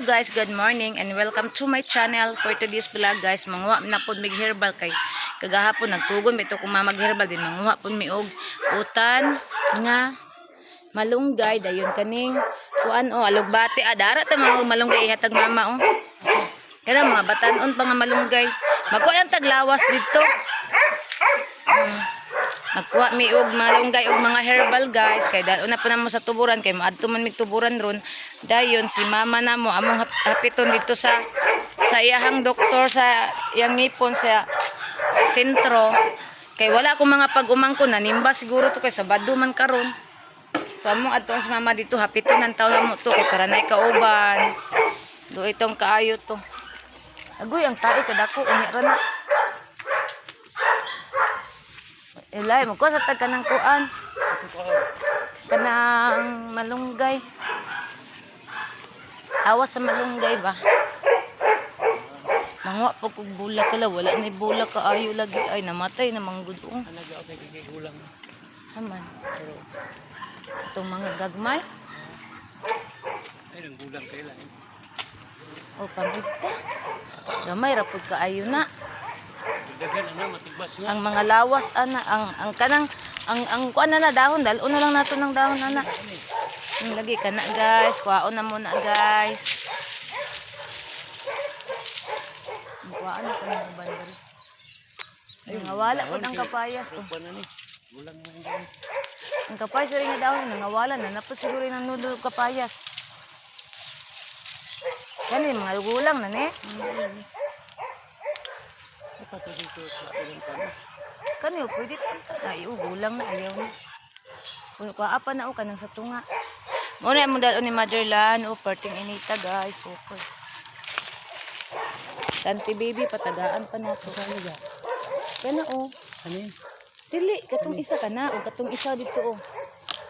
Guys, good morning and welcome to my channel. For today's vlog, guys, manguha na pod mig herbal kay kagahapon nagtugon mi to kung mag herbal din, manguha pod mi og utan nga malunggay, dayon kaning kuan o alugbati, adara ta mga malunggay ihatag mama oh. Kaya mga batanon pa nga malunggay. Magkuha ang taglawas dito. Magkuha mi og malunggay og mga herbal, guys, kay dalo na pa namo sa tuburan kay moadto man mig tuburan ron. Dayon si mama namo among hapiton dito sa iyahang doktor sa iyang ngipon sa sentro kay wala akong mga pag-umangkon, nanimba siguro to kay Sabado man karon. So among adtoon si mama dito, hapiton ang taon mo to kay para nay kauban. Do itong kaayo to. Agoy, ang tae kadako, unya ra na. Elay, magkuha sa tag kanang kuan. Kanang malunggay. Awas sa malunggay ba? Manguha pa kog bulak kala, wala ni bulak kaayo lagi ay namatay na manggud oh. Ano ga okay kay gulang. Haman, Pero itong mga gagmay. Ay nang gulang kay lang. O pamigta. Gamay ra pud kaayo na. Daghan ana matigbas na. Ang mga lawas ana, ang kanang ang kuan na na dahon, dalo na lang nato ng dahon ana. Ang lagi kana, guys, kuhaon na muna, guys. Ang kuhaan na kanang uban diri. Ay, wala pud ang kapayas oh. Kuan na ni. Gulang na ang Ang kapayas rin nga dahon nangawala na napod siguro yung nudo kapayas. Kani mga gulang na ni. Dapat dito sa ilang kano. Kani oh, pwede pa ay oh, gulang na ayaw na. Uy, kuha pa na oh kanang sa tunga. Muna mo dalo ni Motherland oh, parting inita, guys, super. Santi baby patagaan pa nato. Ano ga? Kana oh. Ano yun? Dili katong isa kana o katong isa dito oh.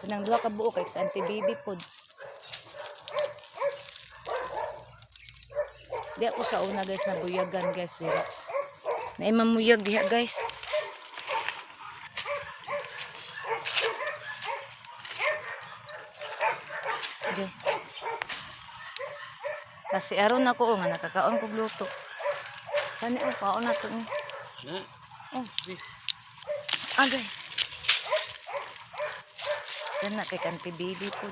Kanang duha ka buo kay sa auntie baby pod. Di ako sa una, guys, na buyagan, guys, dira. Naay mamuyag diha, guys. Okay. Kasi aron ako oh, nga nakakaon kog luto. Kani oh, kaon na to ni. Ana. Oh. Di. Agay. Kana kay kanti baby po.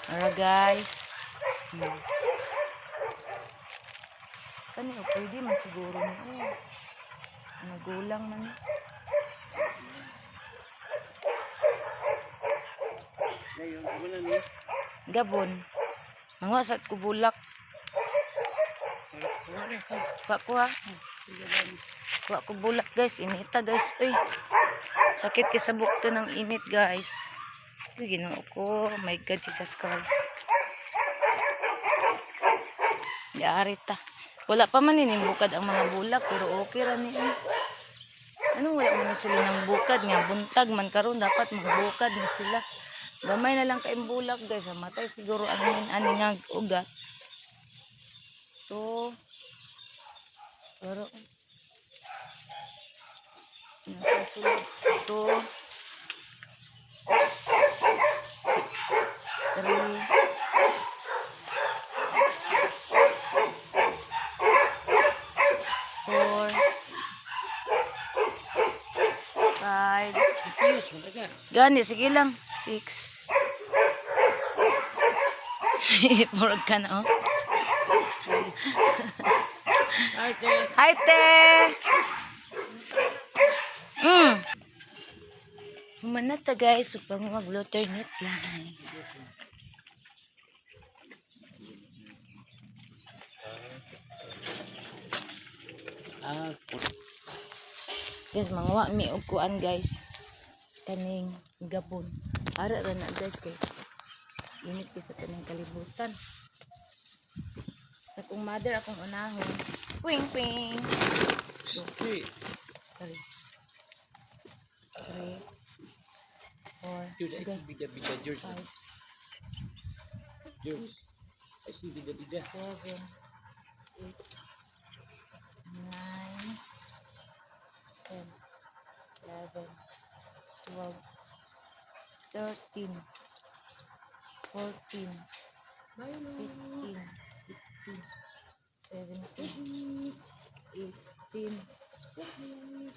Alright, guys. Kani oh, pwede man siguro ni. Oh. Nagulang man ni. Dayon amo na ni. Gabon. Manguha sa kubulak. Wala ni. Kuha ko ha. Kuha ko bulak, guys. Inita, guys. Uy. Sakit kay sa bukto ng init, guys. Uy, Ginoo ko. My God, Jesus Christ. Yari ta. Wala pa man bukad ang mga bulak pero okay ra ni. Eh. Anong wala man ni sila ng bukad nga buntag man karon, dapat magbukad na sila. Gamay na lang kay bulak, guys. Matay siguro ang ani nga ugat. To pero nasa sulod to, three, four, five. Kiyos man daga. Gani, sige lang. Six. Murag ka na, oh. Ay te. Hi, te! Humanata, guys, upang mag-alternate lines. Ah, Guys, manguha mi og kuan, guys. Kaning gabon. Ara ra na, guys, kay init kay sa kaning kalibutan. Sa kong mother akong unahon. Wing wing. okay. Three. Three. Four. Dude, I see bida bida George. Five. George. I see bida bida. 7, 8, 9, 10, 11, 12, 13. 14, 15, 16, 17, 18, 19,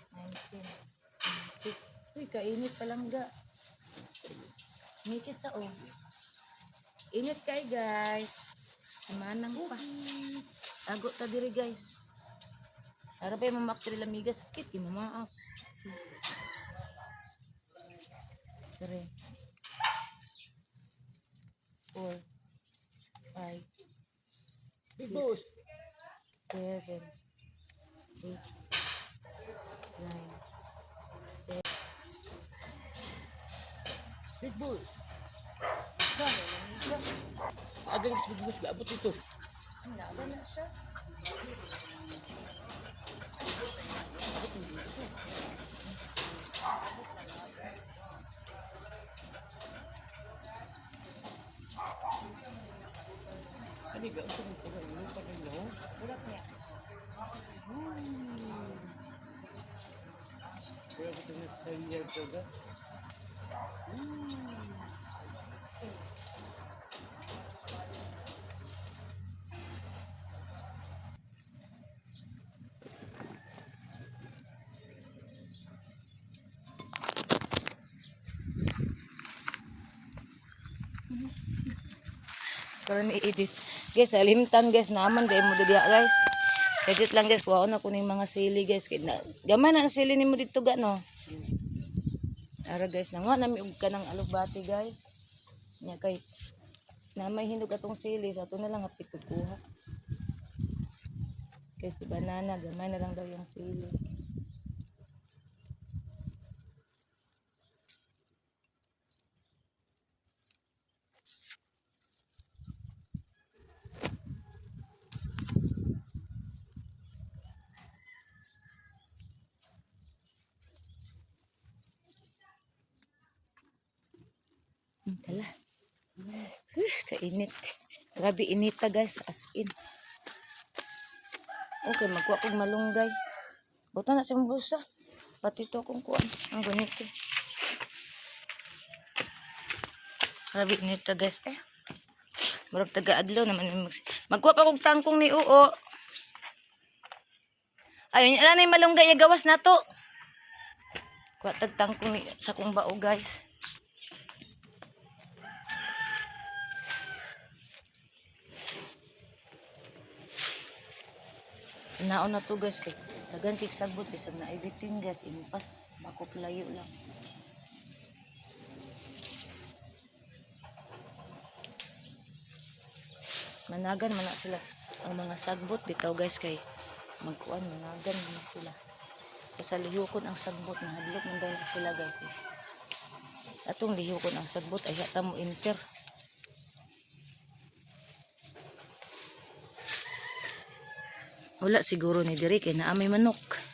20. Uy, kainit palangga. Mikis sa oh. Init kay guys. Samanang pa. Tago ta diri guys. Ara pa yung mamak diri lamiga sakit kay mamaak. 3, 4, 5, Big boss. 7, 8, 9. Big boss. Agang big boss gaabot ito. Naga na siya. Ani ga unsa man sa pa rin no. Bulak niya. Wala ko na sa year ko ga. Karon i-edit. Guys, nalimtan guys, naman dahil mo diya guys. Edit lang guys, kuha na ko ning mga sili guys. Kay na, gamay na ang sili nimo dito ga no. Ara guys, nanguha nami og kanang alugbati guys. Nya kay na may hinog atong sili sa ato na lang hapit og kuha. Kay si banana, gamay na lang daw yung sili. Tala. Kainit. Grabe inita guys, as in. Okay, magkuha kog malunggay. Buta na siyang bulsa. Pati to akong kuan. Ang ganito. Grabe inita guys eh. Murag taga-adlaw naman may magkuha pa kog tangkong ni Oo. Ayun, ala na yung malunggay ya gawas na to. Kuha tag tangkong ni sa kong bao guys. Naon na to guys kay tagan kay sagbot bisag na ibitin guys impas bako layo lang. Managan man na sila ang mga sagbot bitaw guys kay magkuan managan man na sila. Basta lihukon ang sagbot nahadlok man dahil sila guys. Eh. Atong lihukon ang sagbot ay hata mo enter. Wala siguro ni diri kay naa may manok.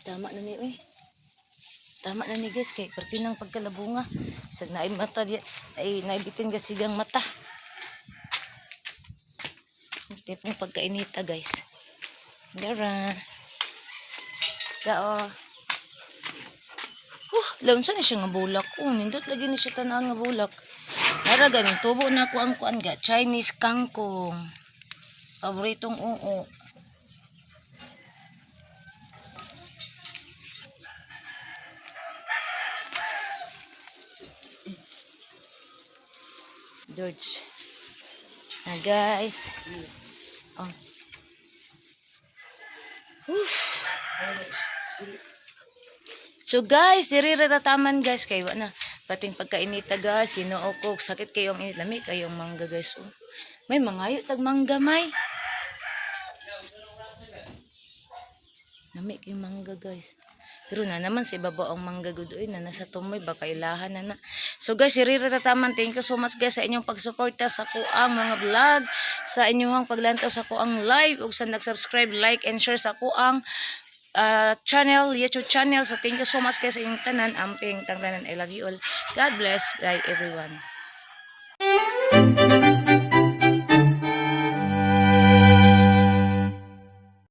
Tama na ni eh. Tama na ni guys kay perti ng pagkalabunga. Sa naay mata di ay naibitin gasigang mata. Tipong pagkainita guys. Dara. Gao. Laon sa ni siya nga bulak. Oh, nindot lagi ni siya tan-awon nga bulak. Ara ganing tubo na ko ang kuan ga Chinese kangkong. Paboritong oo. George. Na guys. Oh. Oof. So guys, diri ra tataman guys kay wa na pating pagkainita guys, Ginoo ko sakit kayo ang init lami kayong mangga guys. Oh. May mangayo tag mangga may. Nami kay mangga, guys. Pero na naman sa ibabaw ang mangga gud oy, na nasa tumoy baka ilahan na na. So guys, si Riri Tataman, thank you so much, guys, sa inyong pagsuporta sa kuang mga vlog, sa inyong paglantaw sa kuang live ug sa nag-subscribe, like and share sa kuang channel, YouTube channel. So thank you so much, guys, sa inyong tanan. Amping tang tanan. I love you all. God bless. Bye, everyone.